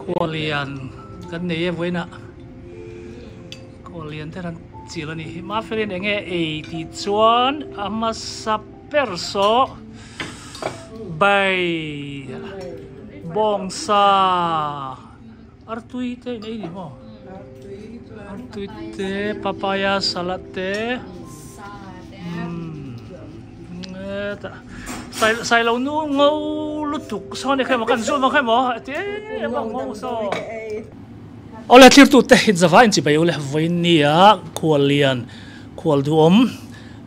Khualian kan nei e vawiinah khualian te an chil a nih hi Mafelin eng nge ei tih chuan a hmasa ber saw bai bawngsa artui te in ei ni maw artui te papaya salad te umm hetah sailo nu ngo lutuk sawn eng emaw kan zawm ang emaw ti em em a ngo saw awle thlir tute inzava inchibai ule vawinia khuallian khual duhawm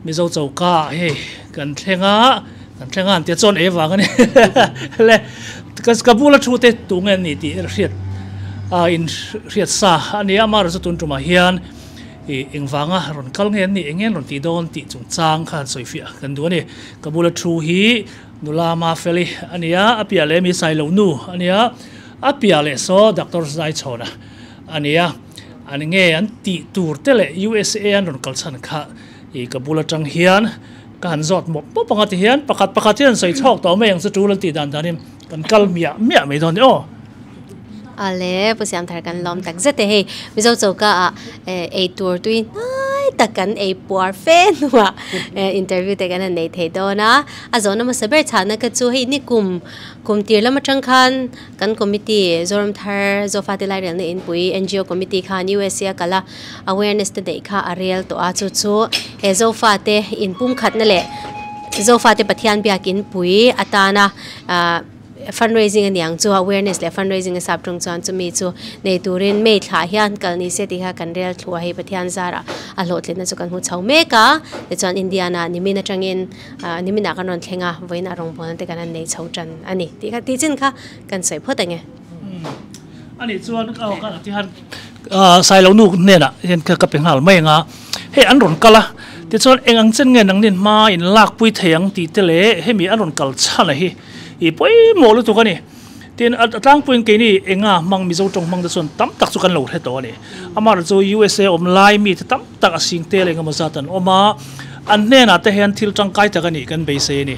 Mizo choka hei kan thleng a, kan thleng a an tia chuan ei vang a ni le ka bula thu te tu nge an nih tih hriat a in hriat sa a ni a, amaherawhchu tun tumah hian ih engvanga rawn kal nge an nih eng nge an rawn tih dawn tih chungchang kha han sawi fiah kan duh a ni. Ka bula thu hi nula Mafeli a ni a, a piah leh mi Sailo nu a ni a, a piah leh saw Doctor Zaichhawna a ni a, an nge an tih tur te leh USA an rawn kal chhan kha I ka bul atang hian ka han zawt mawp mawp ang a ti hian pakhat pakhat hian sawi chhawk tawh mai ang chu tul an tih dan danin kan kal miah miah mai dawn ni aw. Awle Pu Siamthar kan lawm tak zet e hei Mizo choka ah ei tur tui hnai tak kan ei puar fe hnuah interview te kan han nei thei dawn a a zawhna hmasa ber chhahna kha chu hei nikum kum tir lam atang khan kan committee Zoramthar Zofate Lairelna Inpui NGO committee khan USA a kal a. Awareness te daih kha a rel tawh a, chu chu he Zofate inpumkhatna leh Zofate Pathian biakin pui atana ah fundraising a niang chu awareness leh fundraising a sap tawng chuan chumi chu nei turin May thlah hian kal ni se tih kha kan rel thlu a, hei Pathian zarah a hlawhtlinna chu kan hmu chho mek a, tichuan Indiana nimin atangin ah niminah kan rawn thleng a, vawiinah rawngbawlna te kan han nei chho tan a ni tih kha tih chin kha kan sawi phawt ang e. Ani chuan aw ka ti han Sailo nu hnenah hian ka pe nghal mai ang a, hei an rawn kal a, tichuan eng ang chen nge nangni hma in lak pui thei ang tih te leh hemi an rawn kal chhan a hi i pawimawh lutuk a ni. Tin, a tlangpuiin keini enga hmang Mizo tawng hmang te chuan tam tak chu kan lo hre tawh a ni. Amaherawhchu USA awm lai mite tam tak a sing tel eng emaw zat an awm a, an hnenah te hian thil tangkai tak a nih kan beisei a ni.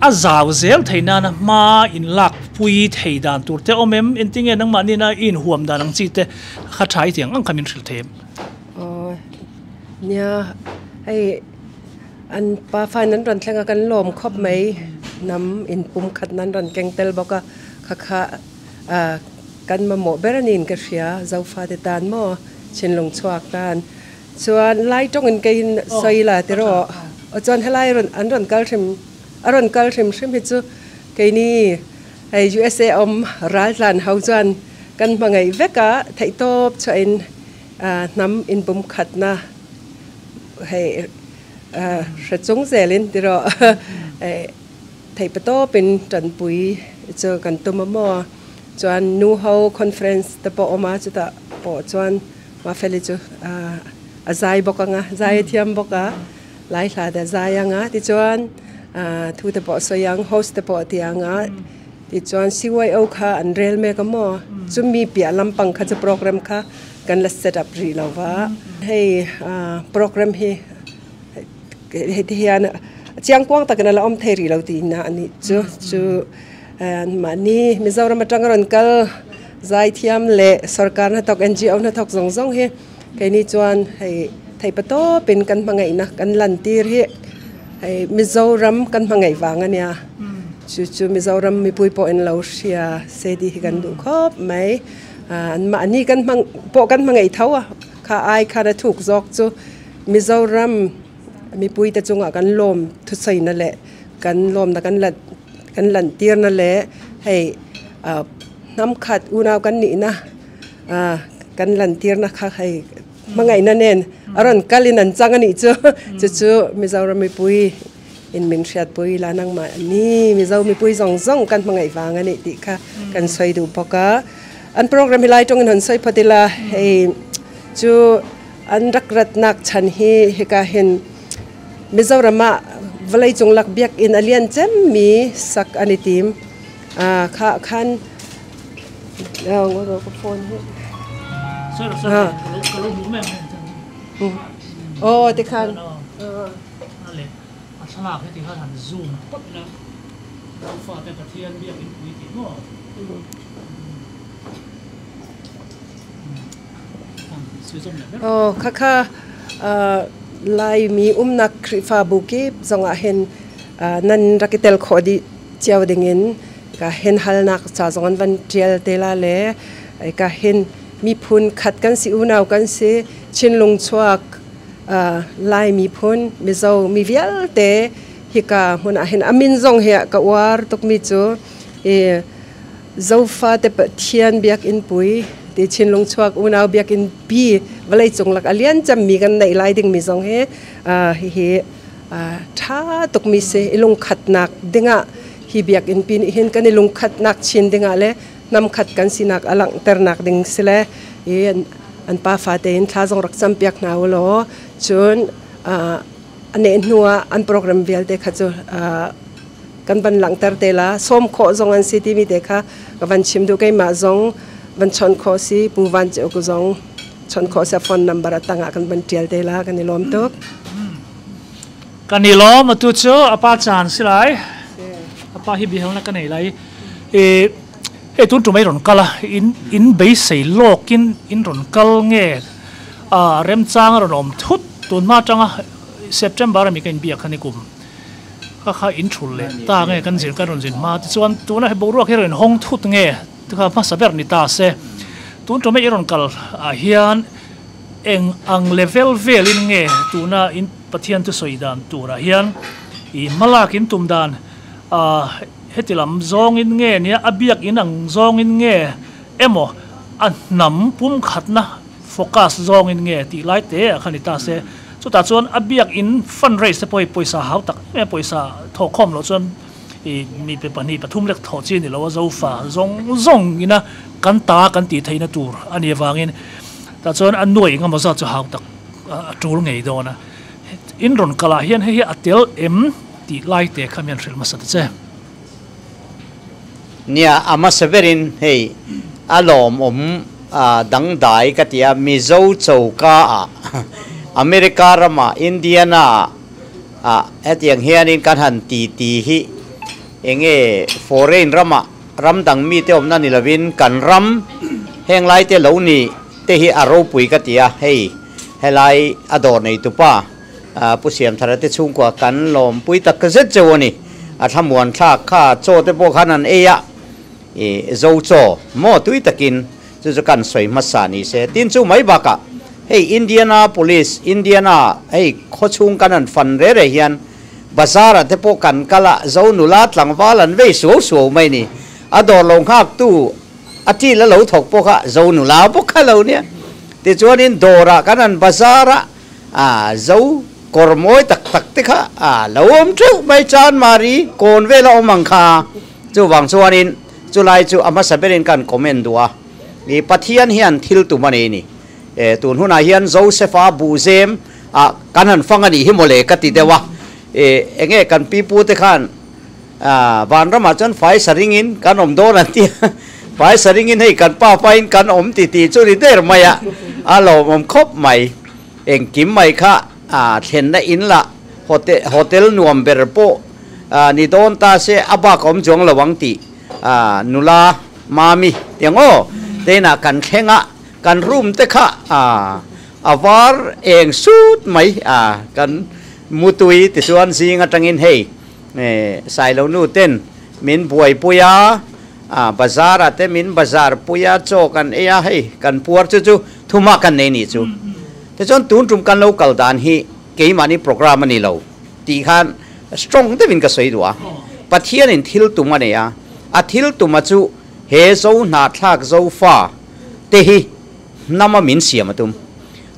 A zau zel thei nana hma in lak pui thei dan tur te awm em? Engtinge nangmah nina i inhuam dan ang chi te kha tha i tih ang ang kha min hrilh thei em? Aw nia, hei an pa fain an rawn thleng a kan lawm khawp mai, hnam inpum khat nan rawn keng tel bawk a, kha kha kan mamawh ber a niin ka hria, Zofate tan maw Thinlung chhuak tan chuan lai tawngin keiin sawi la ti rawh. Aw chuan helai rawn an rawn kal hrim a rawn kal hrim hrim hi chu keini hei USA awm raltlan ho chuan kan hmangaih vek a, theihtawp chhuahin hnam inpumkhatna hei hre chung zelin ti rawh theihpatawpin tanpui chu kan tum a maw. Chuan nu ho conference te pawh awm a, chutah pawh chuan Mafeli chu a zai bawk ang a, zai a thiam bawk a, lai hla te a zai ang a, tichuan thu te pawh a sawi ang, host te pawh a ti ang a, tichuan CYO kha an rel mek a maw, chumi piah lampang kha chu program kha kan la set up rih lo va, hei program hi hei ti hian chiangkuang takin a la awm thei rih lo tihna a nih chu, chu. Mahni Mizoram atanga rawn kal zaithiam leh sorkar hnathawk NGO hnathawk zawng zawng hi keini chuan hei theihpa tawpin kan hmangaihna kan lantir hi hei Mizoram kan hmangaih vang a nia. Chu chu Mizoram mipui pawh in lo hria se tih hi kan duh khawp mai. Mahni kan hmang pawh kan hmangaih tho a, kha ai khan a thuk zawk chu Mizoram mipuite chungah kan lawm thusaina leh kan lawmna kan la Kan lantirna leh hei hnam khat unau kan nihna kan lantirna kha hei hmangaihna nen a rawn kalin an chang a nih chu. Chu chu Mizoram mipui in min hriatpui la nangmah ni Mizo mipui zawng zawng kan hmangaih vang a nih tih kha kan sawi duh bawk a. An program hi lai tawngin han sawi phawt ila hei chu an rak ratnak chhan hi hika hin Mizoram ah vawlei cung lak biakinn a lian cemmi sak an i tim. Kha khan ka phone hi. Aw ti khan. A thlalak hi ti khan han zoom phawt ila. Zofa te Pathian biakinn pui tih maw? Aw khakha Laimi umnak Khrihfabu kip zongah hin nan rak i tel khawh dih cio dingin ka hin halnak ca zong an van ṭial te la le ka hin miphun khat kan si, unau kan si, Chinlung chuak Lai miphun Mizo mi vialte hika hmun ah hin a min zong hi ka uar tukmi cu i Zofate Pathian biakinn pui ti Chinlung chuak unau biakinn pi vawlei cung lak a lian cemmi kan neih lai dingmi zong hi hihi ṭha tukmi si. I lungkhatnak dingah hi biakinn pi nih hin kan i lungkhatnak chin dingah le hnamkhat kan sinak a langhternak ding si le i an pafa tein thla zong rak campiak hna u law cun a neh hnu ah an program vialte kha cu kan van langhter te la. Sawm khawh zong an si timi te kha ka van chim duh. Keimah zong van chawnh khawh si, Pu Van Ceu ku zong chawnh khawh si, phone number a tangah kan van tial te la. Kan i lawm tuk. Kan i lawm. Atu cu apa caan si lai. Apa hi bihal na ka nei lai e hei tun tumai ron kala in in beisei lawkin in ron kal nge a remchang ron om thut tun ma tanga September ami ka in biak khani kum kha kha in thul le ta nge kan zin kan ron zin ma ti chuan tuna he boruak hi ron hong thut nge kha hma saber ni ta se tun tumai i ron kal a hian eng ang level velin nge tuna in Pathian tu soidan tura hian i malak in tum dan a hetilam zawng in nge nia abiak in ang zawng in nge emo a hnam pum khatna focus zawng in nge ti lai te a khani ta se chuta chuan abiak in fundraise te pawh pawisa hau tak em em pawisa thaw khawm lo chuan i mi pe pahnih pathum lek thaw chi ni lo a zofa zawng zawng ina kan ta kan ti theihna tur ani awangin tah chuan a nuai engemaw zat chu hau tak a tul ngei dawn a in rawn kalah hian hei hi a tel em tih lai te kha mian hrilh hmasa ta che. Nia a hmasa berin hei a lawmawm dangdai ka ti a, Mizo choka ah America ramah Indiana ah hetiang hianin kan han ti ti hi enge foreign ramah ram dang mite awmna ni lovin kan ram heng lai te lo ni te hi a ropui ka ti a, hei helai a dawr nei tupa Pu Siamthara te chhungkua kan lawmpui tak zet cheu a ni. A thlamuan thlak kha chaw te pawh khan an ei a, i zo chaw maw tui takin chu chu kan sawi hmasa ni se. Tin chu mai bakah hei Indianapolis, Indiana hei khawchhung kan han fan re re hian bazar ah te pawh kan kal a, zo nula tlangval an vei suau suau mai ni. A dawr lo nghak tu a til a lo thawk pawh kha zo nula bawk kha lo nia. Tichuanin dawrah kan han bazar a, A zo kawr mawi tak tak te kha a lo awm theuh mai chan Mari kawn vel a awm ang kha. Chuvang chuanin chulai chu a hmasa berin kan comment duh a, i Pathian hian thil tum a nei ni. E tun hunah hian Joseph-a buhzem ah kan han fang a nih hi mawle ka ti deuh a. E enge kan pipu te khan a vanramah chuan fai saringin kan awm dawn an ti a, fai saringin hei kan pa pain kan awm ti tih chu ni der mai a, a lawmawm khawp mai. Engkim mai kha a thlenna in lah hotel hotel nuam ber pawh ni dawn ta se a bak awm chuang lo ang tih nula mami ti ang aw teinah kan thleng a, kan room te kha a var eng sut mai a kan mutui tichuan zing atangin hei Sailo nu ten min buaipui a, bazar ah te min bazar pui a, chaw kan ei a, hei kan puar chu chu thuma kan nei nih chu. Tichuan tun tum kan lo kal dan hi keimahni program a ni lo tih khan strong deuhin ka sawi duh a. Pathianin thil tum a nei a, a thil tuma chu he zo hnahthlak zofa te hi hnama min siam a tum.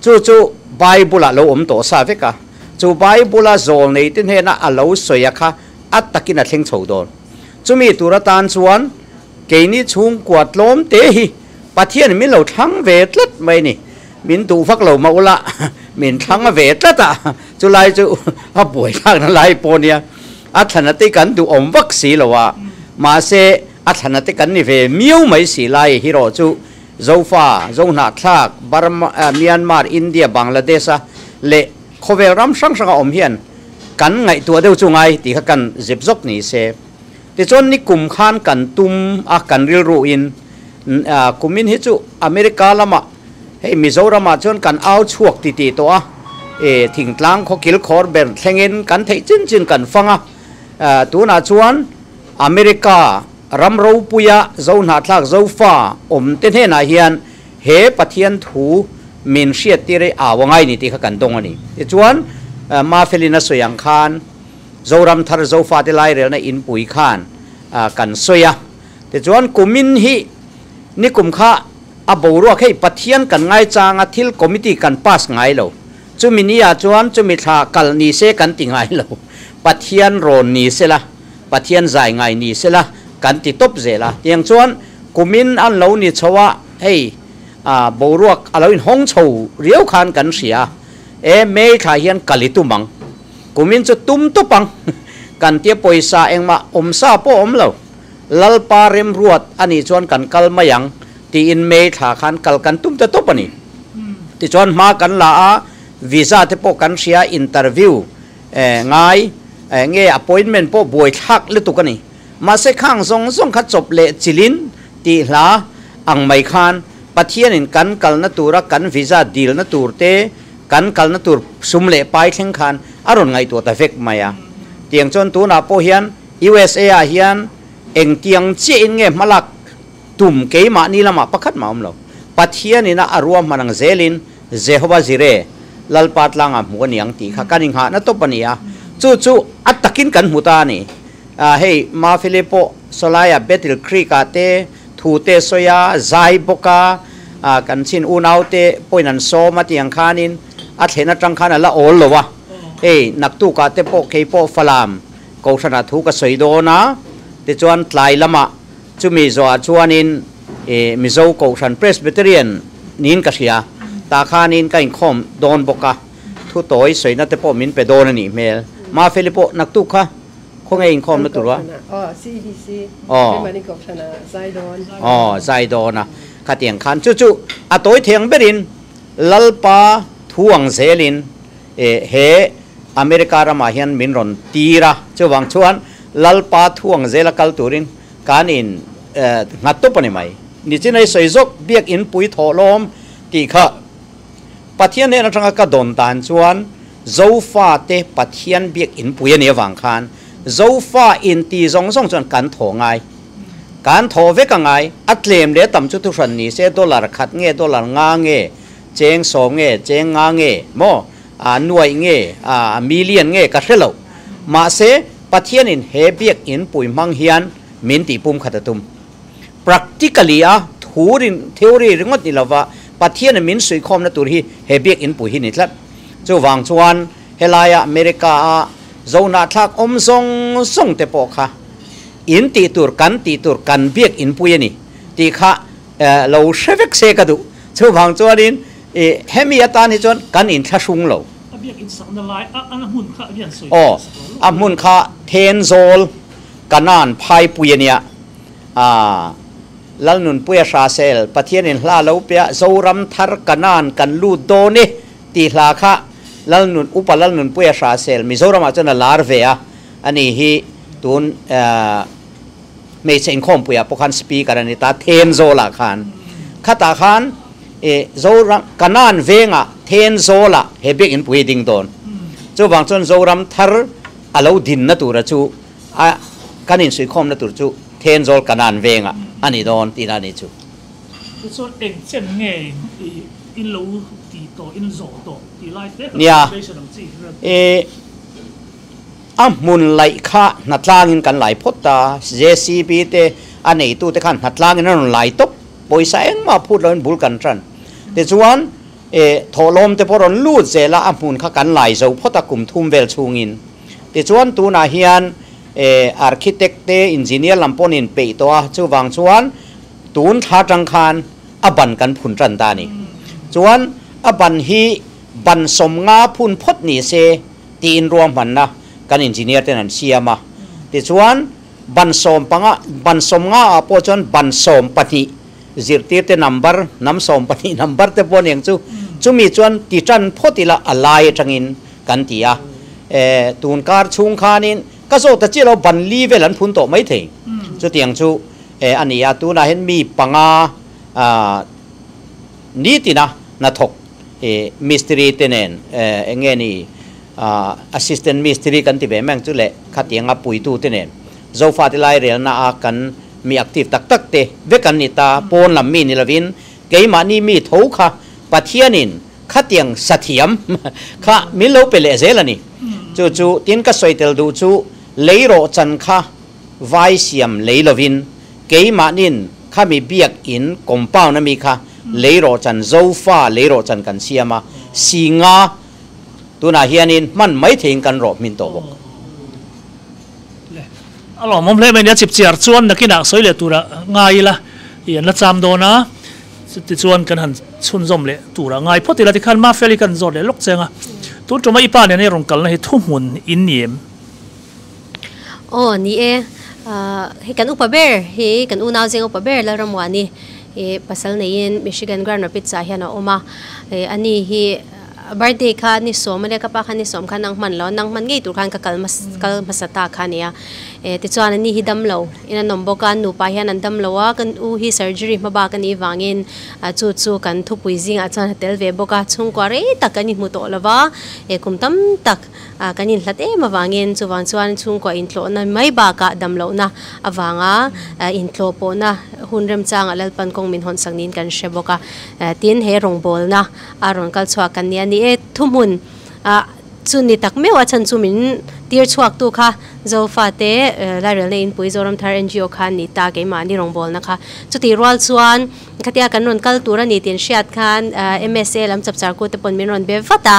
Chu chu Bible ah lo awm tawh sa vek a, chu Bible a zawl nei te hnena a lo sawi a kha a takin a thleng chho dawn. Chumi tur atan chuan keini chhungkua tlawm te hi Pathian min lo thlang ve tlat mai ni. Min duh vak lo mah ula min thlang ve tlat a, chulai chu a buai thlakna lai pawh nia. A thlana te kan duh awm vak si lo a, mahse a thlana te kan ni ve miau mai si lai hi rawh chu Zofa, Zohnahthlak, Burma, Myanmar, India, Bangladesh a leh khawvel ram hrang hranga awm hian kan ngaihtuah deuh chu ngai tih kha kan zep zawk ni se. Tichuan nikum khan kan tum a, kan rilruin kumin hi chu America lamah Hei Mizoramah chuan kan au chhuak ti tih tawh a, e thingtlang khawkil khawr ber thlengin kan theih chin chin kan fang a. Tunah chuan America ram ropuia Zohnahthlak Zofa awm te hnenah hian he Pathian thu min hriat tir hi au a ngai ni tih kha kan dawng a ni. Tichuan Mafelin a sawi ang khan Zoram thar Zofate lairelna inpui khan kan sawi a. Tichuan kumin hi nikum kha a boruak hei Pathian kan ngaichang a thil committee kan pass ngai lo. Chumi ni ah chuan chumi thla kal ni se kan ti ngai lo. Pathian rawn ni sela, Pathian zai ngai ni sela kan ti tawp zel a. Tiang chuan kumin an lo ni chho a, hei boruak a lo inhawng chho riau khan kan hria a. E May thla hian kal i tum ang. Kumin chu tum tawp ang. Kan tia pawisa engmah awmsa pawh a awm lo. Lalpa remruat a nih chuan kan kal mai ang tiin May thla khan kal kan tum ta tawp a ni. Tichuan hma kan la a, visa te pawh kan hria, interview ngai nge appointment pawh buai thlak lutuk a ni. Mahse khang zawng zawng kha chawp leh chilin tih hla ang mai khan Pathianin kan kalna tura kan visa dilna tur te, kan kalna tur sum leh pai thleng khan a rawn ngaihtuah ta vek mai a. Tiang chuan tunah pawh hian USA ah hian engtiang chiahin nge hmalak tum keimahni lamah pakhat mah awm lo. Pathianin a a ruahman ang zelin Jehova Jireh, Lalpa tlangah hmu a ni ang tih kha kan inghahna tawp a ni a. Chu chu a takin kan hmu ta a ni. Hei Mafeli pawh sawlaiah Battle Creek ah te thu te sawi a, zai bawk a, kan chin unau te pawhin an sawm a tih ang khanin a thlen atang khan a la awl lo a. Hei naktukah te pawh kei pawh Falam Kohhranah thu ka sawi dawn a, tichuan tlai lamah chumi zawhah chuanin Mizo Kohhran Presbyterian niin ka hria, tah khanin ka inkhawm dawn bawk a, thu tawi sawina te pawh min pe dawn a nih hmel. Mafeli pawh naktuk kha khawnge inkhawmna tur a? Aw, CEDC, Keimahni Kohhranah zai dawn. Aw, zai dawn a, khatiang khan chu chu a tawi thei ang berin Lalpa thu ang zelin He America ramah hian min rawn tir a, chuvang chuan Lalpa thuang zela kal turin kan in nghat tawp a ni mai. Nichin ei sawi zawk biakinn pui thawhlawm tih kha Pathian hnen atanga ka dawn dan chuan Zofate Pathian biakinn pui a nih avang khan Zofa inti zawng zawng chuan kan thaw ngai. Kan thaw vek a ngai, a tlem leh tam chu thuhran ni se dollar khat nge dollar nga nge Cheng sawm nge, cheng nga nge, maw? A nuaih nge, a million nge ka hre lo. Mahse, Pathianin he biakinn pui hmang hian min tih pum khat a tum. Practically a thu rin, theory ringawt ni lova Pathianin min suihkhawmna tur hi he biakinn pui hi ni tlat. Chuvang chuan helaia America a zohnahthlak awm zawng zawng te pawh kha in tih tur, kan tih tur, kan biakinn pui a ni tih kha lo hre vek se ka duh. Chuvang chuanin i hemi atan hi chuan kan inthlahrung lo. A biakinn sakna lai a a hmun kha a hian sawi Aw, a hmun kha Thenzawl Kanan phaipui a nia. Aa, Lalnunpuia Hrasel, Pathianin hla lo pe a, Zoram thar Kanan kan lut dawn e tih hla kha Lalnun, Upa Lalnunpuia Hrasel Mizoramah chuan a lar ve a, ani hi tun Hmeichhe inkhawmpuiah pawh khan speaker a ni ta, Thenzawlah khan. Khatah khan i Zoram, Kanan vengah Thenzawlah he biakinn pui a ding dawn. Chuvang chuan Zoram thar a lo dinna tura chu a kan insuihkhawmna tur chu Thenzawl Kanan vengah a ni dawn tihna a ni chu. Tichuan eng chen nge in lo ti tawh, in zawh tawh tih lai te kha Nia, calculation ang chi hi. I A hmun laih kha hnatlangin kan lai phawt ta, JCB te a neitute khan hnatlangin an rawn lai tawp, pawisa engmah phut loin bul kan tan. Tichuan eh thawhlawm te pawh rawn lut zel a, a hmun kha kan lai zo phawt a kum thum vel chhungin. Tichuan tunah hian eh architect te engineer lam pawh an inpeih tawh a, chuvang chuan tun thla atang khan a ban kan phun tan ta a ni. Chuan a ban hi ban sawmnga phun phawt ni se, tiin ruahmanna kan engineer ten an siam a. Tichuan, ban sawm panga, ban sawm nga ah pawh chuan ban sawm pahnih zirtir te number, hnam sawm pahnih number te pawh aniang chu, chumi chuan ti tan phawt ila a lai atangin kan ti a. Eh, tun kar chhung khanin ka zawt ta chiah lo ban li vel an phun tawh mai thei. Chutiang chu eh a ni a, tunah hian mi panga ah nitina. na thok e mistry te nen enge ni assistant mistry kan ti ve mang chu le khatianga puitu te nen zofa te lai rel na a kan mi active tak tak te ve kan ni ta pon lam mi ni lovin keima ni mi tho kha pathianin khatiang sathiam kha min lo pe le zelani chu chu tin ka soitel du chu leiro chan kha vai siam leilovin keima nin khami biak in compound na mi kha leiro chan zofa leiro chan kan siama singa tuna hianin man mai thein kan ro min to bok le alo mom le men ya chip chiar chuan nakina soile tura ngai la yan la cham do na ti chuan kan han chun zom le tura ngai photi la ti khan ma feli kan zor le lok chenga tu tuma ipa ne ne rong kal na hi thu mun in niem o ni e he kan upa ber he kan unaw jeng upa ber la ramwani e pasal nei in Michigan Grand Rapids a hian a oma e ani hi birthday kha ni som le ka pa kha ni som kha nang man lo nang man ngei tur khan ka kalmas kal masata kha nia e ti chuan ani hi dam lo ina nombo kan nu pa hian an dam lo a kan u hi surgery ma ba kan i wangin chu chu kan thu pui jing a chuan tel ve boka chung kwa re tak ani mu to lova e kum tam tak kan in hlat em awangin chuwang chuan chung kwa in tlo na mai ba ka dam lo na awanga in tlo po na hunrem chang alal pan kong min hon sangnin kan she boka tin he rong bol na aron kal chua kan nia ni e thumun a chu ni tak mewa chan chu min tir chuak tu kha zofa te la rel ne in pui zoram thar NGO khan ni ta ke ma ni rong bol na kha chu ti rual chuan khatia kan ron kal tura ni tin hriat khan MSA lam chapchar ko te pon min ron be vata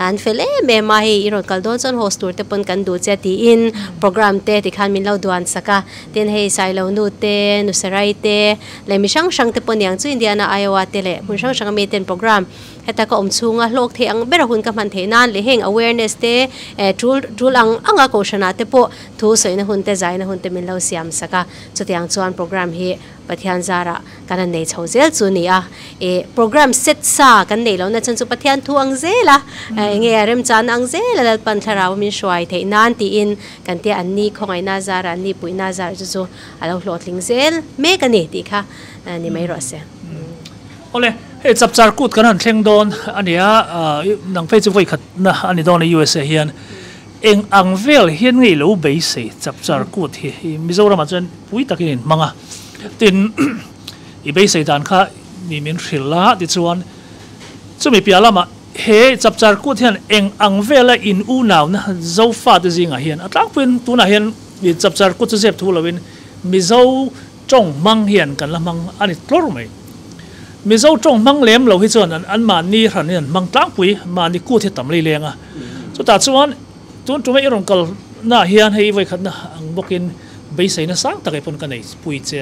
an fel em em ma hi i ron kal don chuan host tur te pon kan du che ti in program te ti khan min lo duan saka tin hei sai lo nu te nu sarai te le mi sang sang te pon yang chu Indiana Iowa te le mun sang sang mi ten program heta ka om chunga hlok the ang bera hun ka man the nan le heng awareness te tul tul ang anga ko shana te po thu soina hun te zaina hun te min lo siam saka chutiang chuan program hi pathian zara kan nei chho zel chu ni a e program set sa kan nei lo na chan chu pathian thu ang zela nge rem chan ang zela lal pan tharau min hruai thei nan ti in kan te an ni khongai na zara ni puina zar chu chu alo hlotling zel me ka ni ti kha ni mai ro se ole he chapchar kut kan han thleng don ania nang phei chu voi khat na ani don USA hian eng ang vel hian ngei lo bei se chapchar kut hi Mizoram a chuan pui takin manga tin i bei se dan kha mi min hrila ti chuan chumi pialama he chapchar kut hian eng ang vela in u naw na zofa te zinga hian atlak puin tuna hian i chapchar kut chu zep thu lowin Mizo tong mang hian kan la mang ani tlor mai Mizo tong mang lem lo hi chuan an ma ni hran hian mang tlang pui ma ni ku the tam lei lenga chu ta chuan tun tume iron kal na hian hei voi khat na ang bokin beisei na sang takai pon ka nei pui che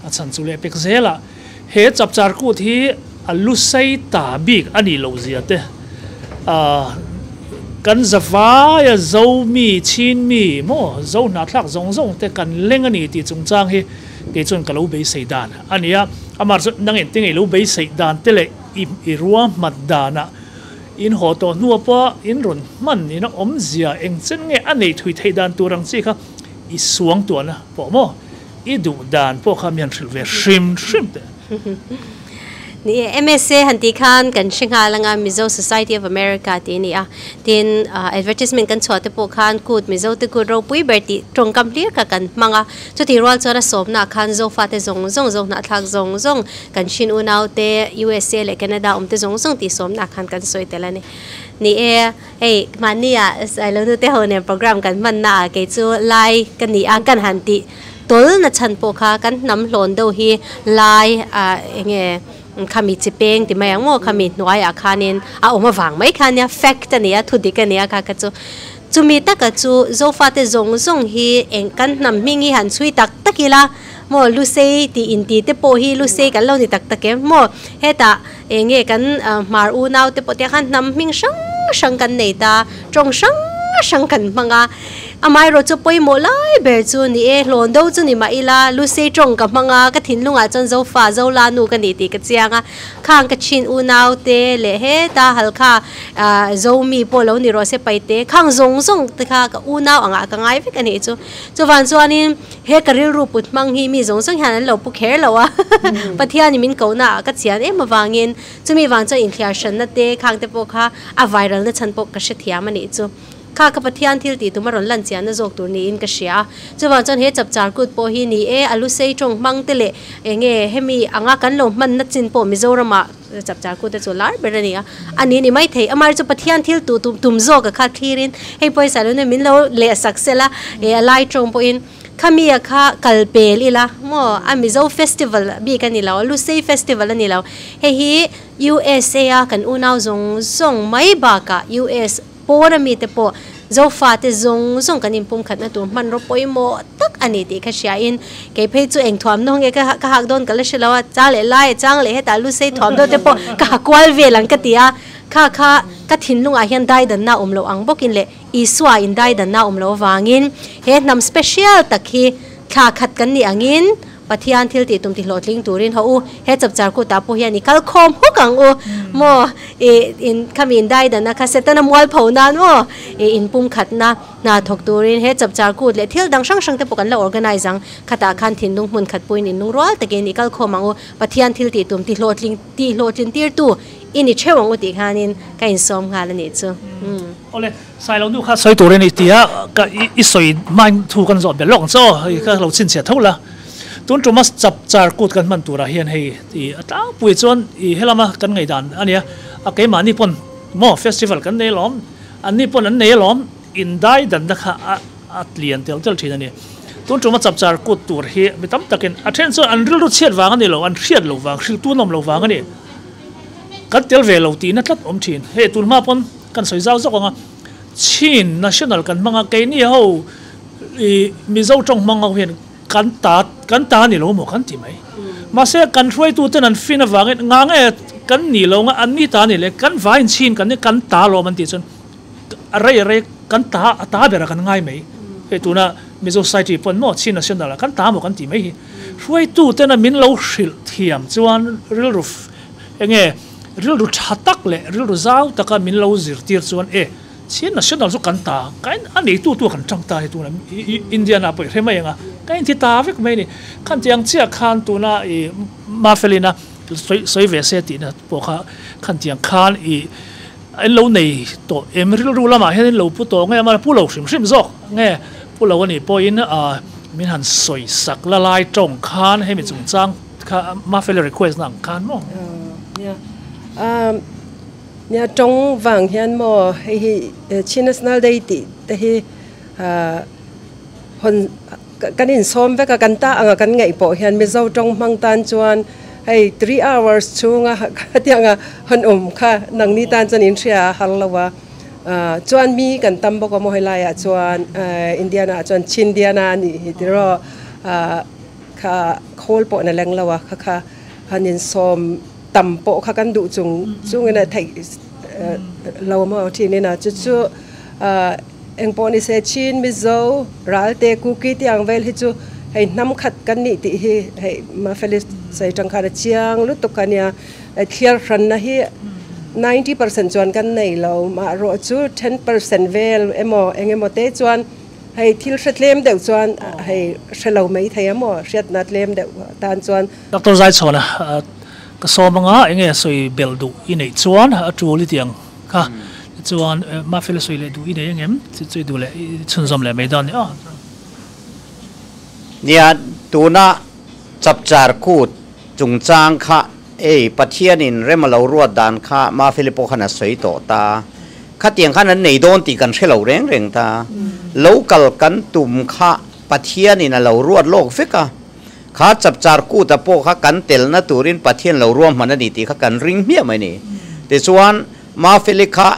a chan chu le pek zela he chapchar ku thi alu sei ta bik ani lo zia te a kan zawa ya zo mi chin mi mo zo na thlak zong zong te kan leng ani ti chungchang hi ke chon ka lo beisei dan ania amar chu nang en tingai lo beisei dan te le i ruwa mat dana in ho to nuwa pa in ron man ni na om zia eng chen nge anei thui thei dan turang chi kha i suang tu na po mo i du dan po kha mian thril ve shrim shrim te ni MSA hanti khan kan shinga langa Mizo Society of America ti ni a tin advertisement kan chhote po khan kut Mizo te kut ro pui berti tong kam clear ka kan manga chuti rual chora somna khan zo fa te zong zong zong na thak zong zong kan shin unaw te USA le Canada om te zong zong ti somna khan kan soi telani ni e hey mania ai lo nu te ho ne program kan man na ke chu lai kan ni ang kan hanti tol na chan po kha kan nam hlon do hi lai a enge khami chipeng ti mai ang mo khami nuai a khanin a oma wang mai khania fact ania thudik ania kha ka chu chumi taka chu zofa te zong zong hi eng kan nam mingi han chui tak takila mo lusei ti in ti te po hi lusei kan lo ni tak tak em mo heta enge kan mar u nau te po te khan nam ming sang sang kan nei ta trong sang sang kan manga Amaherawh chu pawimawh lai ber chu ni e, hlawn do chu ni mah ila, Lusei tawng ka hmang a, ka thinlungah chuan Zofa, Zola nu ka ni tih ka chiang a, khang ka chin unau te leh heta halkha Zomi pawh lo ni rawh se paite, khang zawng zawng te kha ka unau angah ka ngai vek a nih chu. Chuvang chuanin he ka rilru put hmang hi mi zawng zawng hian an lo pu kher lo a, Pathianin min kohna ah ka chian em avangin chumi vang chuan inthliar hranna te khang te pawh kha a viral na chhan pawh ka hrethiam a nih chu. Kha ka Pathian thil tih tum a rawn lan chiahna zawk tur niin ka hria a. Chuvang chuan he chapchar kut pawh hi ni e, a lu sei tawng hmang te leh eng nge hemi anga kan lo hmanna chin pawh Mizoramah chapchar kut te chu lar ber a ni a, a ni ni mai thei. Amaherawhchu Pathian thil tuh tum tum zawk a kha thlirin hei pawisa lo nen min lo leh sak sela e a lai tawng pawhin khami a kha kal pel ila maw a Mizo festival bik a ni lo, Lusei festival a ni lo. Hei hi USA a kan unau zawng zawng mai bakah US Pawn a mite pawh Zofate zawng zawng kan inpumkhatna tur hmanraw pawimawh tak a ni tih kha hriain kei phei chu eng thuamnaw nge ka hak dawn ka la hre lo a, chang leh lai a chang leh hetah lu sei thuamnaw te pawh ka ha kual vel ang ka ti a, kha kha ka thinlungah hian daidanna a awm loh ang bawkin leh Isua in daidanna a awm loh avangin he hnam special tak hi thla khat kan nih angin Pathian thil tih tum ti hlawhtling turin haw u, he chapchar kutah pawh hian i kal khawm huk ang u maw, i in khami in daidanna kha Setana mualpho nan maw, i in pumkhatna hna thawk turin he chapchar kut leh thil dang hrang hrang te pawh kan la organize ang, khatah khan thinlung hmun khat puiin in lungrual takin i kal khawm ang u, Pathian thil tih tum ti hlawhtling ti hlawhtlin tirtu i ni theuh ang u tih khanin ka insawm nghal a nih chu. Awle, Sailo nu kha sawi tur a ni tia ka i sawi hmain thu kan zawh belh lawk ang che aw, hei ka lo chhinchhiah tho la. Tun tuma chap char kut kan hman turah hian hei i a tlangpui chuan i helama kan ngaihdan a nia, a keimahni pawn maw festival kan nei alawm, anni pawn an nei alawm, indai danna kha a a tlian tel tel thin a ni. Tun tuma chap char kut tur hi mi tam takin a then chuan an rilru chhiat vang a ni lo, an hriat lo vang, hriltu an awm lo vang a ni. Kan tel ve lo tihna tlat awm thin. Hei tun hma pawn. Kan sawi zau zawk ang a, Chin National kan hmang a, keini ho i Mizo tawng hmang ho hian kan ta kan ta ni lo maw kan ti mai. Mahse kan hruaitu ten an fin avangin nga nge kan ni lo nga an ni ta ni le kan vaiin Chin kan ni kan ta lawm an tih chuan a rei a rei kan ta a ta berah kan ngai mai. Hei tuna Mizo Society pawn maw Chin National ah kan ta maw kan ti mai hi. Hruaitu tena min lo hrilh thiam chuan rilru enge Rilru tha tak leh rilru zau taka min lo zirtir chuan e, Chin National chu kan ta, ka in a neitu tu kan tang ta hi tuna Indiana pawh i hre mai ang a, ka inti ta vek mai a ni. Khan tiang chiah khan tuna i Mafelina sawi ve se tihna pawh kha khan tiang khan i in lo nei tawh em rilru lamah hian in lo pu tawh nge a pu lo hrim hrim zawk nge pu lo a nih pawhin min han sawi sak la lai tawng khan hemi chungchang Kha Mafeli request na ang khan maw? Nia. Um nia tawng vang hian maw hei hi Chin National Day tih te hi hawn kan insawm vek a kan ta anga kan ngaih pawh hian Mizo tawng hmang tan chuan hei 3 hours chhunga khatianga hawn awm kha nangni tan chuan inhria a har lo a. Chuan mi kan tam bawk a maw helaiah chuan Indiana ah chuan Chindiana a nih hi tiraw. Kha khawl pawh na leng lo a, kha kha han insawm tam pawh kha kan duh chung chungin a theih lo maw thin in a, chu chu engpawh ni se Chin, Mizo, Ralte, Kuki tih ang vel hi chu hei hnam khat kan nih tih hi hei Mafeli sawi tang khan a chiang lutuk a nia, thliar hranna hi 90% chuan kan nei lo, maherawh chu 10% vel emaw engemaw te chuan Hei thil hre tlem deuh chuan hei hre lo mai thei a maw hriatna tlem deuh tan chuan. Doctor Zaichhawna ka sawm anga enge sawi belh duh i neih chuan a tul i tih ang kha tichuan Mafela sawi leh duh i nei angem chu chu i duh leh i chhunzawm leh mai dawn a ni aw. Nia tuna chapchar kut chungchang kha Ei, Pathianin rem a lo ruat dan kha Mafeli pawh khan a sawi tawh ta. Khatiang khan an nei dawn tih kan hre lo reng reng ta. Lo kal kan tum kha Pathianin a lo ruat lawk vek a. Kha chapchar kuta pawh kha kan telna turin Pathian lo ruahman a ni tih kha kan ring hmiah mai ni. Tichuan, Mafeli kha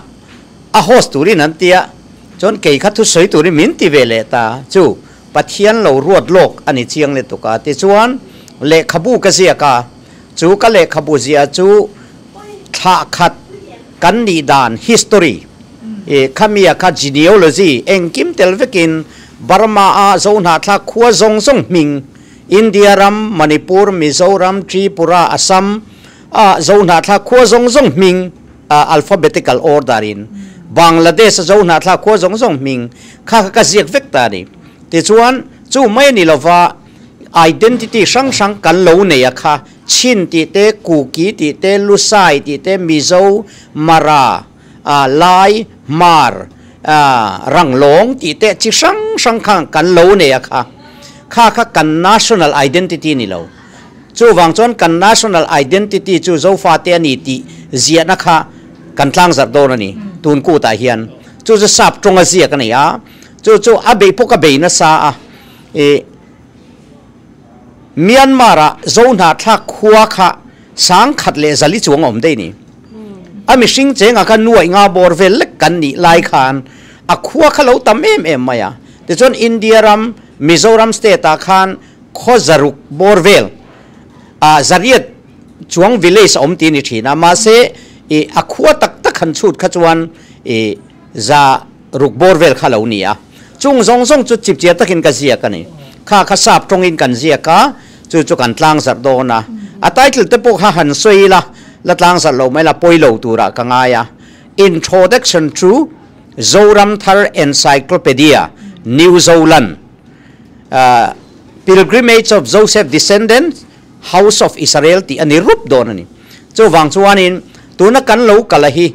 a host turin an ti a, chuan kei kha thusawi turin min ti ve leh ta. Chu, Pathian lo ruat lawk a ni chiang lutuk a. Tichuan, lehkhabu ka ziak a. Chu ka lehkhabu zia chu thlah khat kan nih dan, history, E khamia kha genealogy engkim tel vekin Burma a zo na thla khua zong zong ming India ram Manipur Mizoram Tripura Assam a zo na thla khua zong zong ming alphabetical order in Bangladesh zo na thla khua zong zong ming kha ka ziak vek ta ni ti chuan chu mai ni lova identity sang sang kan lo nei a kha Chin ti te Kuki ti te Lusai ti te Mizo Mara Lai Mar Rang Long ti te chi sang sang khang kan lo nei a kha kha kha kan national identity ni lo chu wang chon kan national identity chu zo fa te ani ti zia na kha kan tlang zar do na ni tun ku ta hian chu chu sap tonga zia ka nei a chu chu a be poka be na sa a e Myanmar a zo na thla khuwa kha sang khat le zali chuang om dei ni a mi sing chenga kha nuai nga bor vel lek kan ni lai khan a khuwa kha lo tam em em maya te chon India ram Mizoram state a khan kho zaruk bor vel a zariat chuang village om ti ni thina ma se e a khuwa tak tak khan chut kha chuan e za ruk bor vel kha lo ni a chung zong zong chu chip chia takin ka zia ka ni kha kha sap tong in kan zia ka chu chu kan tlang zar do na a title te pawh kha han soi la la tlang zar lo mai la poi lo tura ka ngaya Introduction to Zoram Thar Encyclopedia New Zealand Pilgrimage of Joseph Descendants House of Israel ti ani rup don ani chu wang chuanin tuna kan lo kalahi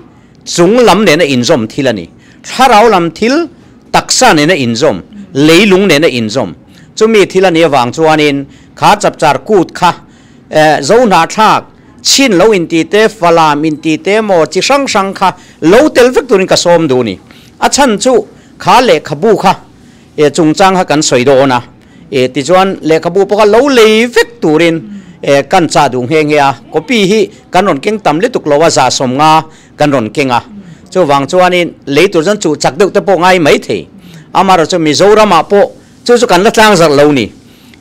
chung lam ne na inzom thilani tharau lam thil taksa ne na inzom leilung ne na inzom chumi thilani wang chuanin kha chapchar kut kha zo na thak chin lo in ti te falam in ti te mo chi sang sang kha lo tel vek turin ka som du ni a chan chu kha le khabu kha e chungchang ha kan soi do na e ti chuan le khabu poka lo lei vek turin e kan cha dung he nge a copy hi kan ron keng tam le tuk lowa za som nga kan ron kenga chu wang chuanin lei tur chan chu chak deuh te po ngai mai thei amaro chu Mizoram a po chu chu kan la tlang zar lo ni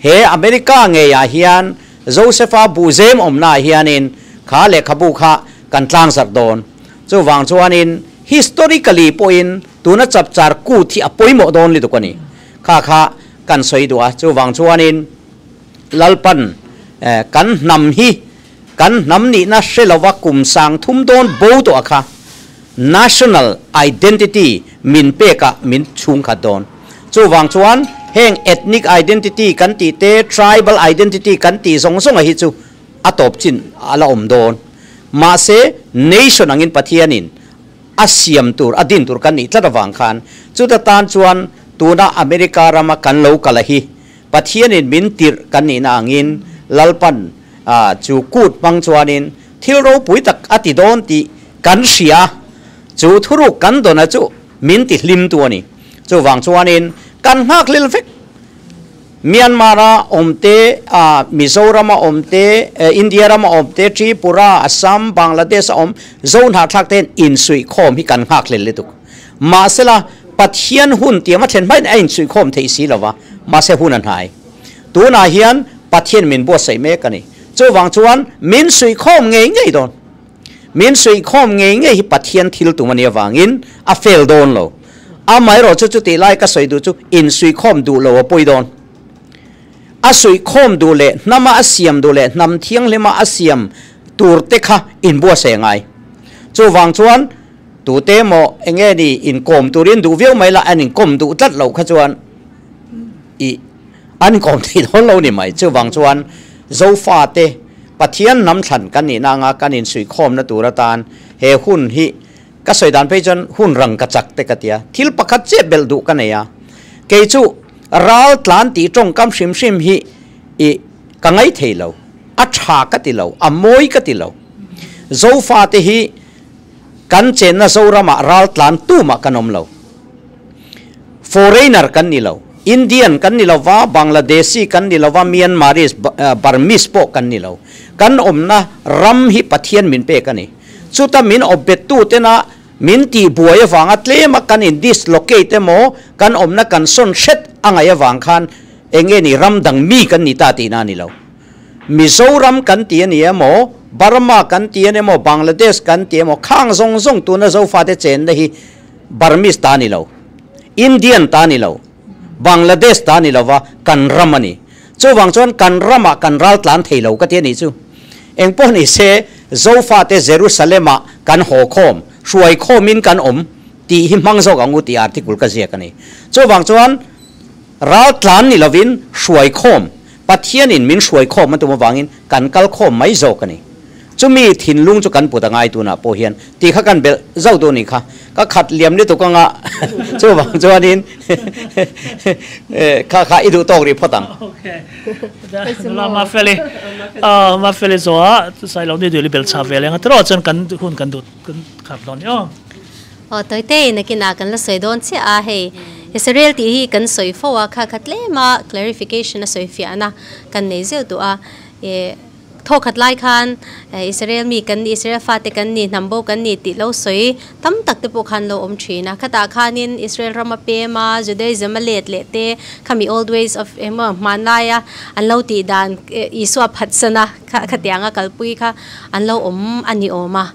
he America nge ya hian Josepha Buzem om na hianin kha le khabu kha kan tlang zar don chu wang chuanin historically po in tuna chapchar ku thi apoimo don li to kani kha kha kan soi duwa chu wang chuanin lalpan kan nam hi kan nam ni na selawa kum sang thum don bo to akha national identity min pe ka min chung kha don chu wang chuan heng ethnic identity kan ti te tribal identity kan ti zong zong a hi chu atop chin ala om don ma se nation angin pathianin asiam tur adin tur kan ni tlat awang khan chu ta tan chuan tuna America rama kan lo kalahi pathianin min tir kan ni na angin lalpan chu kut pang chuanin thil ro pui tak ati don ti kan sia chu thuru kan dona chu min ti hlim tu ani chu wang chuanin kan hak lil vek Myanmar a omte a Mizoram a omte India ram a omte Tripura Assam Bangladesh a om zone ha thak ten in sui khom hi kan hak lil letuk ma sela pathian hun ti ma then mai in sui khom thei si lawa ma se hun an hai tuna hian pathian min bo sei me kani chu wang chuan min sui khom ngei ngei don min sui khom ngei ngei hi pathian thil tu mania wangin a fel don lo a mai ro chu chu ti lai ka soi du chu in sui khom du lo poi don a sui khom du le nama asiam du le nam thiang lema asiam tur te kha in bo se ngai chu wang chuan tu te mo enge ni in kom turin du viau mai la an in kom du tlat lo kha chuan i an kom thi thon lo ni mai chu wang chuan zo fa te pathian nam than kan ni na nga kan in sui khom na tur atan he hun hi ka soi dan pe chon hun rang ka chak te katia thil pakhat che bel du ka neya ke chu ral tlan ti tong kam sim sim hi i ka ngai thei lo a tha ka ti lo a moi ka ti lo zo fa te hi kan chen na zorama ral tlan tu ma kanom lo foreigner kan ni lo Indian kan ni lo wa Bangladeshi kan ni lo wa Myanmarese Burmese po kan ni lo kan omna ram hi pathian min pe kan ni chuta min obet tu te na min ti buai wanga tlema kan in dislocate mo kan omna kan son shet anga ya wang khan enge ni ram dang mi kan ni ta ti na ni lo Mizoram kan ti ani emo Burma kan ti ani emo Bangladesh kan ti emo khang zong zong tu na zo fa te chen na hi Burmese ta ni lo, Indian ta ni lo, Bangladesh ta ni lova kan ram a ni. Chuvang chuan kan ramah kan ral tlan thei lo ka ti a nih chu. Eng pawh ni se, Zofate Jerusalem-ah kan haw khawm, hruai khawmin kan awm tih hi hmang zawk ang u tih article ka ziak a ni. Chuvang chuan ral tlan ni lovin hruai khawm, Pathianin min hruai khawm a tum avangin kan kal khawm mai zawk a ni. Chumi thinlung chu kan put a ngai tunah pawh hian tih kha kan belh zauh duh ni kha. Ka khat liam lutuk anga chuvang chuanin kha kha i duh tawk rih phawt ang. Okay. Nula Mafeli, Mafeli zawha Sailo ni duh i belh chah ve leng a tiraw chuan kan hun kan duh kan khar dawn ni aw. Aw tawite nakinah kan la sawi dawn chiah a hei Israel tih hi kan sawi fo a kha kha tlem a clarification a sawi fiahna kan nei zeuh duh a eh Thaw khat lai khan Israel mi kan ni, Israel fate kan ni, hnam bo kan ni tih lo sawi tam tak te pawh khan lo awm thin a. Khatah khanin Israel ram a pem a, Judaism a let leh te, khami old ways of emaw hmanlaia an lo tih dan Isua phatsan a, khatianga kalpui kha an lo awm a ni awm a.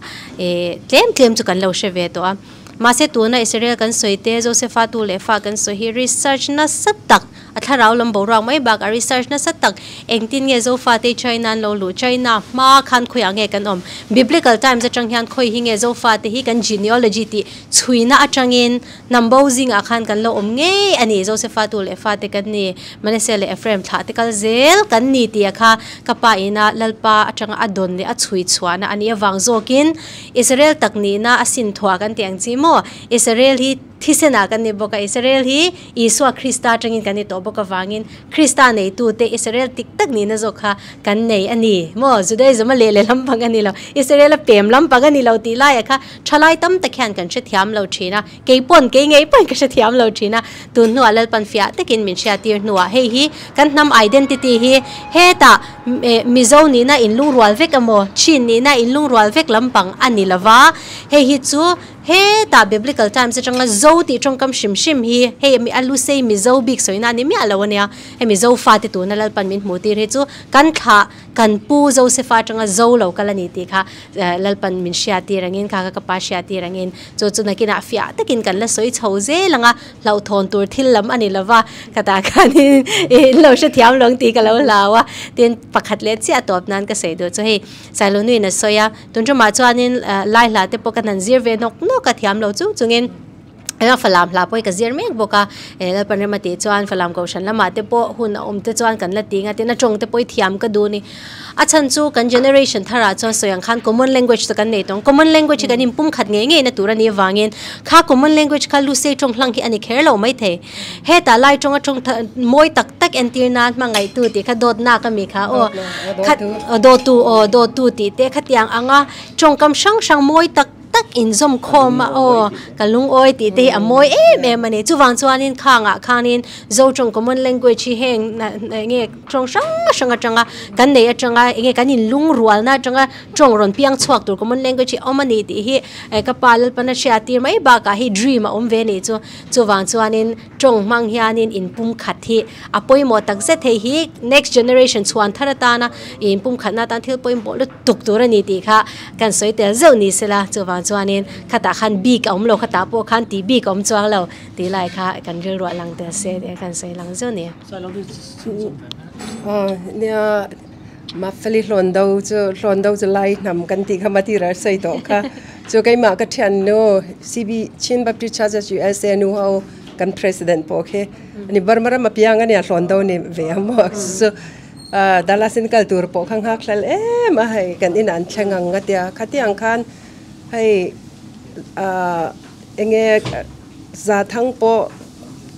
Tlem tlem chu kan lo hre ve tawh a. Mahse tuna Israel kan sawi te, Josepha tu leh fa kan sawi hi research nasa tak, A thlarau lam boruak mai bak a research nasa tak engtin nge Zofate China an lo luh? China hma khan khawiah nge kan awm? Biblical times atang hian khawi hi nge Zofate hi kan genealogy tih chhuina atangin hnam bo zingah khan kan lo awm ngei a ni. Josefa tu leh fate kan ni, Manasseh leh Ephraim thlah te kal zel kan ni tih a kha ka pa ina Lalpa atanga a dawn leh a chhui chhuahna a nih avang zawkin Israel tak nihna a sin thuah kan tih ang chi maw? Israel hi Thisenah kan ni bawk a, Israel hi Isua Krista atangin kan ni tawh bawk avangin Krista neitute Israel tik tak nihna zawk kha kan nei a ni maw? Judaism a leh leh lampang a ni lo, Israel a pem lampang a ni lo tih laiah kha thalai tam tak hian kan hrethiam lo thin a, kei pawn kei ngei pawn ka hrethiam lo thin a, tun hnuah Lalpan fiah takin min hriattir hnuah hei hi kan hnam identity hi hetah Mizo nihna inlungrual vek emaw Chin nihna inlungrual vek lampang a ni lova, hei hi chu Hetah Biblical Times atanga Zo tih tawngkam hrim hrim hi hei a Lusei Mizo bik sawina a ni miah lo a nia. Hei Mizo fate tuna Lalpan min hmuh tir hi chu kan thlah kan pu Josefa atanga Zo lo kal a ni tih kha Lalpan min hriat tir angin kha kha ka pa hriat tir angin chu chu nakinah fiah takin kan la sawi chho zel ang a, hlauhthawn tur thil lam a ni lova khatah khanin in lo hrethiam lo ang tih ka lo hlau a. Tin, pakhat leh chiah tawp nan ka sawi duh chu hei Sailonuin a sawi a. Tun ṭumah chuanin lai hla te pawh ka han zir ve nawk nawk a thiam lo chung chungin eng a falam hla pawh hi ka zir mek bawk a, eh Lalpan rem a tih chuan falam kohhran lamah te pawh hun a awm te chuan kan la ti nga tin a tawng te pawh hi thiam ka duh a ni. A chhan chu kan generation tharah chuan sawi ang khan common language chu kan nei tawh ang, common language hi kan inpum khat ngei ngei na tur a nih avangin kha common language kha lusei tawng hlang hi a ni kher lo maithei. Hetah lai tawnga tawng mawi tak tak entir nan hmangaihtu tih kha dawtnak a mi kha aw khat dawtu aw dawtu tih te khatiang anga tawngkam hrang hrang mawi tak tak inzawm khawm a aw ka lungawi tih te hi a mawi em em a ni chuvang chuanin khangah khanin zo tawng common language hi heng enge tawng hrang hrang atanga kan nei atanga enge kan inlungrualna atanga tawng rawn piang chhuak tur common language hi a awm a ni tih hi ka pa Lalpana hriattir mai bakah hi dream a awm ve a nih chu. Chuvang chuanin tawng hmang hianin inpum khat hi a pawimawh tak zet hei hi next generation chhuan thar atana inpum khatna atan thil pawimawh lutuk tur a ni tih kha kan sawi tel zeuh ni sela chuvang chuanin khatah khan bik a awm lo khatah pawh khan tih bik a awm chuang lo tih lai kha kan rilruah lang tel se tih kan sawi lang zeuh ni. Nia Mafeli hlawn do chu hlawn do chu lai hnam kan tih kha matira sawi tawh kha chu keimah ka thiannu CB Chin Baptist Churches USA nu ho kan president pawh khi ani Burma ram a piang ania hlawn do ni ve a maw chu Dallas in kal tur pawh kha nghak hlel em a hei kan inah an thleng ang a tia khatiang khan hei enge Za thang pawh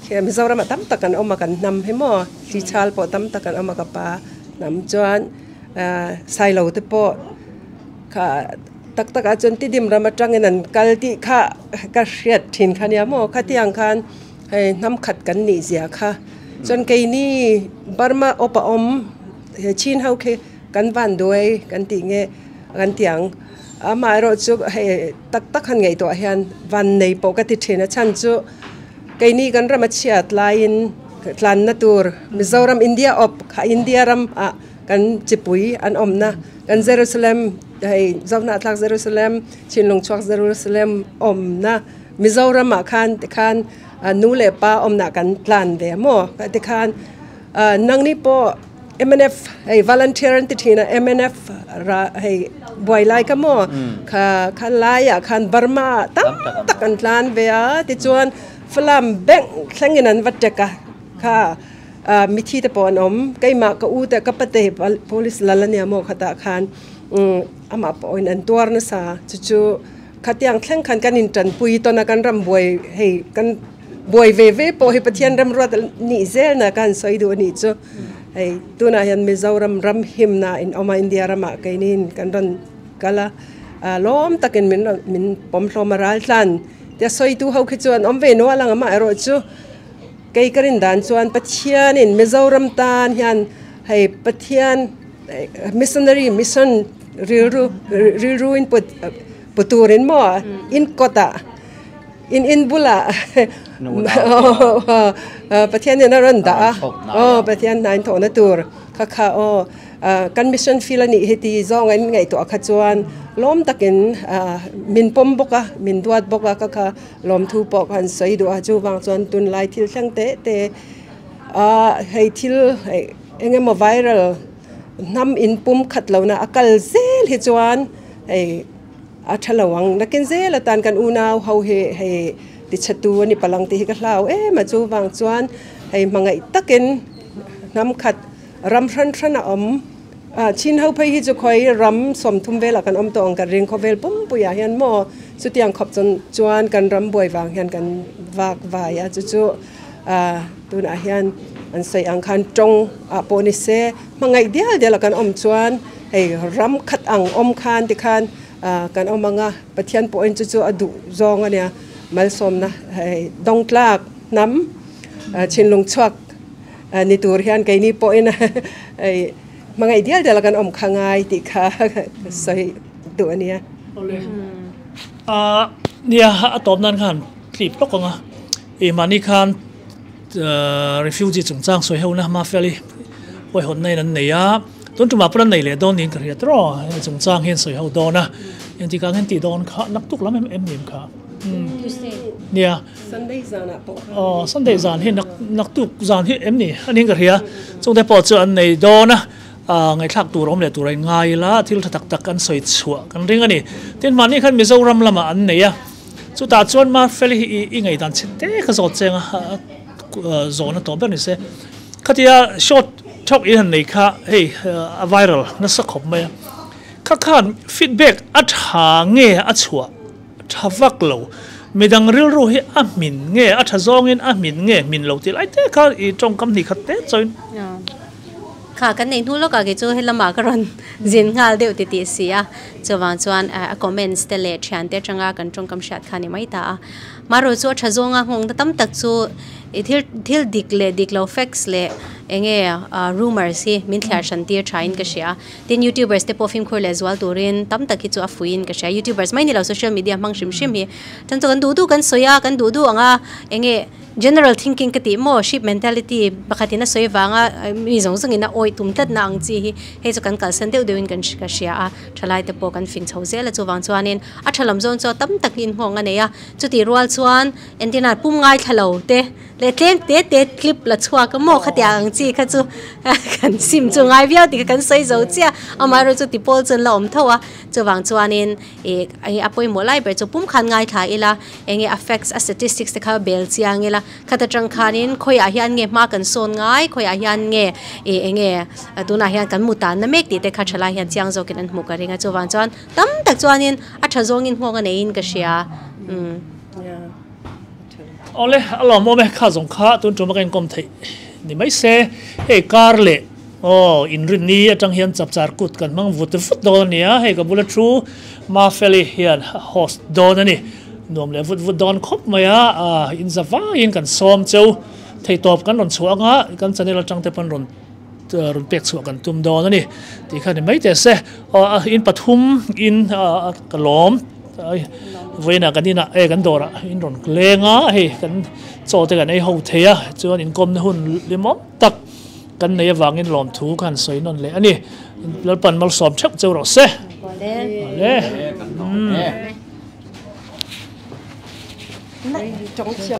khi Mizoram ah tam tak an awm a kan hnam hi maw Hlichal pawh tam tak an awm a ka pa hnam chuan Sailo te pawh kha tak tak ah chuan Tidim ram atangin an kal tih kha ka hriat thin kha nia maw khatiang khan hei hnam khat kan nih zia kha chuan keini Burma awp a awm he chin ho khi kan van duai kan tih nge kan ti ang. Amaherawh chu hei tak tak han ngaihtuah hian van nei pawh ka ti thin a chhan chu keini kan ram a chhiat laiin tlanna tur Mizoram India awp kha India ram ah kan chipui an awmna kan Jerusalem hei Zohnahthlak Jerusalem Chhinlung chhuak Jerusalem awmna. Mizoram ah khan tikhan nu leh pa awmna kan tlan ve maw tikhan nangni pawh mnf hei volunteer an ti thin a mnf ra hei buai lai kha maw kha kha laiah khan Burma ah tam tak an tlan ve a tichuan Falam bank thlengin an va tek a kha mithi te pawh an awm keimah ka u te ka pate police lal ania maw khatah khan amah pawhin an tuar nasa chu chu. Khatiang thleng khan kan intanpui tawn a, kan ram buai hei kan buai ve ve pawh hi Pathian ramruat nih zelna ka han sawi duh a nih chu. Hei tunah hian Mizoram ram himna in awm a, India ramah keiniin kan rawn kal a, lawm takin min rawn min pawm hlawm a ral tlan tia sawitu ho khi chu an awm ve nual ang amaherawh chu kei ka rin dan chuan Pathianin Mizoram tan hian hei Pathian Missionary mission rilru rilru in put pu turin maw in kawtah in in bulah Pathian hian a rawn dah a aw Pathian hna in thawhna tur kha kha aw kan mission field a nih hi ti zawng in ngaihtuah kha chuan lawm takin min pawm bawk a min duat bawk a kha kha lawmthu pawh kha an sawi duh a chuvang chuan tunlai thil thleng teh te a hei thil hei Eng emaw viral hnam in pum khat lohna a kal zel hi chuan hei a tha lo ang. Nakin zel atan kan unau ho hi hei tichhetu a ni palang tih hi ka hlau em a. Chuvang chuan hei hmangaih takin hnam khat ram hran hran a awm. Chin ho phei hi chu khawi ram 30 velah kan awm tawh ang kan ring khawvel pumpuiah hian maw chutiang khawp chuan kan ram buai vang hian kan vak vai a chu chu. Tunah hian an sawi ang khan tawng ah pawh ni se, hmangaih dial dial a kan awm chuan hei ram khat ang awm khan tikhan kan awm ang a, Pathian pawhin chu chu a duh zawng a nia, malsawmna hei dawng tlak hnam thinlung chhuak ni tur hian keini pawhin hei hmangaih dial dial a kan awm kha ngai tih kha ka sawi duh a nia. Nia a tawp nan khan tlip lawk ang a. I mahni khan refugee chungchang sawi ho na Mafeli huaihawtna in an nei a, tun tumah pawh an nei leh dawn niin ka hria tawh hemi chungchang hian sawi ho dawn a, engtik ah nge an tih dawn kha naktuk lam em em ni em kha nia Sunday zan ah pawh kha aw Sunday zan hi naktuk zan hi em ni a niin ka hria chungte pawh chu an nei dawn a ngaihthlak tur awm leh tur a inngai ila thil tha tak tak an sawi chhuah kan ring a ni tin mahni khan Mizoram lamah an nei a. Chutah chuan Mafeli hi i ngaihdan chhe te kha zawt cheng a, zawhna tawh ber ni se. Khatia short talk in han nei kha hei a viral nasa khawp mai a. Kha khan feedback a tha nge a chhuah tha vak lo. Midang rilru hi a hmin nge a tha zawngin a hmin nge hmin lo tih lai te kha i tawngkam hnih khat te chawiin. Kha kan neih hnu lawkah kei chu helamah ka rawn zin nghal deuh ti tih si a, chuvang chuan a comments te leh thian te atanga kan tawngkam hriat kha a ni mai ta a. Marawh chu a tha zawnga nghawngna tam tak chu i thil thil dik leh dik lo facts leh eng nge rumours hi min thliar hran tir thain ka hria. Tin youtubers te pawh fimkhur leh zual turin tam tak hi chu a fuiin ka hria. Youtubers mai ni lo social media hmang hrim hrim hi chan chu kan duh duh kan sawi a, kan duh duh ang a eng nge General thinking ka tih maw, sheep mentality pakhatin a sawi vanga mi zawng zawngin a awih tum tlatna ang chi hi hei chu kan kalsan deuh deuhin kan ka hria a, thalai te pawh kan fing chho zel a chuvang chuanin a tha lam zawn chu tam tak inhawng a nei a, chutih rual chuan entirna pum ngaithla lo te leh tlem te te clip la chhuak a maw khatiang ang chi kha chu kan sim chu ngai viau tih kha kan sawi zo chiah amaherawhchu chu tipawl chu an la awm tho a, chuvang chuanin ih a pawimawh lai ber chu pum khan ngaithla ila. Enge a facts, a statistics te kha bel chiang ila, khata tang khanin khawiah hian nge hma kan sawn ngai, khawiah hian nge ih enge tunah hian kan mu tanna mek tih te kha thalai hian chiang zawkin an hmuh ka ring a, chuvang chuan tam tak chuanin a tha zawngin nghawng a neiin ka hria umm. Awle, a lawmawm e, kha zawng kha tun tum a ka inkawm theih ni mai se, hei kar leh aw inrinni atang hian chapchar kut kan hmang vut vut dawn a nia, hei ka bula thu Mafeli hian host dawn a ni. Nuam leh vut vut dawn khawp mai a, in za vaiin kan sawm cheu. Theihtawp kan rawn chhuah anga kan channel atang te pawn rawn rawn pek chhuah kan tum dawn a ni tih kha ni mai teh se. Aw in pathum in ka lawm vawiinah kan inah e kan dawrah in rawn leng a, hei kan chaw te kan ei ho thei a, chuan inkawmna hun limawm tak Kan nei avangin lawmthu ka han sawi nawn leh a ni. Lalpan malsawm theuh cheu rawh se. Awle. Tawng chhiat.